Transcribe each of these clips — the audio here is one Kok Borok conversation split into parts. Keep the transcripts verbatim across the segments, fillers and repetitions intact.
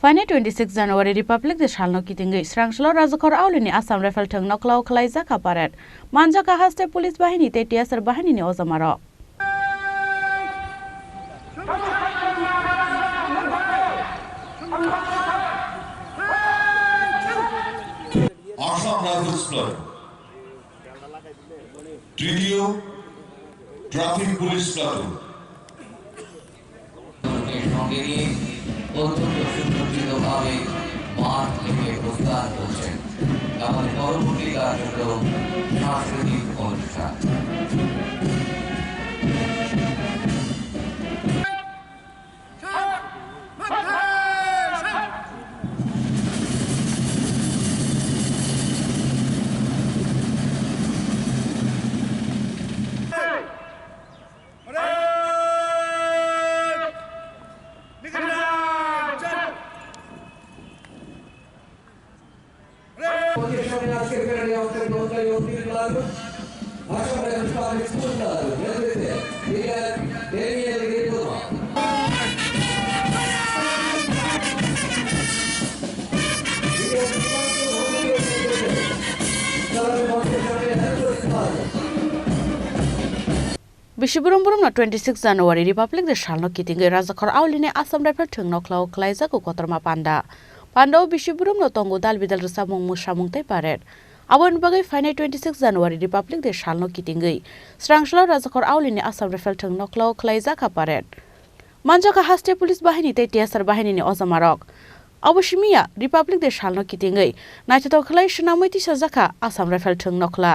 Phainai twenty six January Republic Day salno kitingwi Srangsalo Rajakhor Aulini Assam Rifle thwng nokhlao khwlaijak kha parade. Manjakha haste police bahini tei T S R bahini ni ojamarok. Assam Rifles Platoon, তৃতীয় traffic police platoon. সঙ্গে নিয়ে অত্যন্ত সুসজ্জিতভাবে মাঠ থেকে প্রস্থান করছেন। আমাদের পরবর্তী কার্যক্রম সাংস্কৃতিক অনুষ্ঠান। পঁচিশ সালে আজকের প্যারেডে অংশগ্রহণকারী অন্তিম class Assam Rifles public school club নেতৃত্বে leader Daniel Debbarma. Bisi burum burum no twenty six January Republic Day salno kitingwi Rajakhor Aulini Assam Rifle thwng nokhlao khwlaijago kotorma panda. Pandao bisi burum no tongo dal bidal rwchapmung, mwsamung tei parade. Aboni bagwi phainai twenty six January Republic Day salno kitingwi Srangsalo Rajakhor Aulini Assam Rifle thwng nokhlao khwlaijakha parade. Manjakha haste police bahini tei T S R bahini ni ojamarok. Abo simiya Republic Day salno kitingwi naithotok khwlai swnamwi tisajakha Assam Rifle thwng nokhla.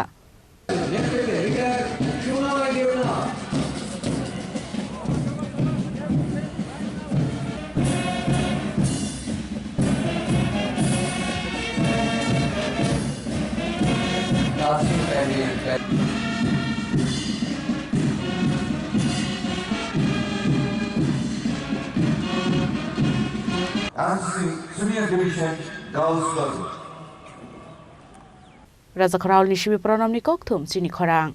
N C C Senior Division Girls Club. Rajakhor Aulini simi Pranamni kokthum chini khorang.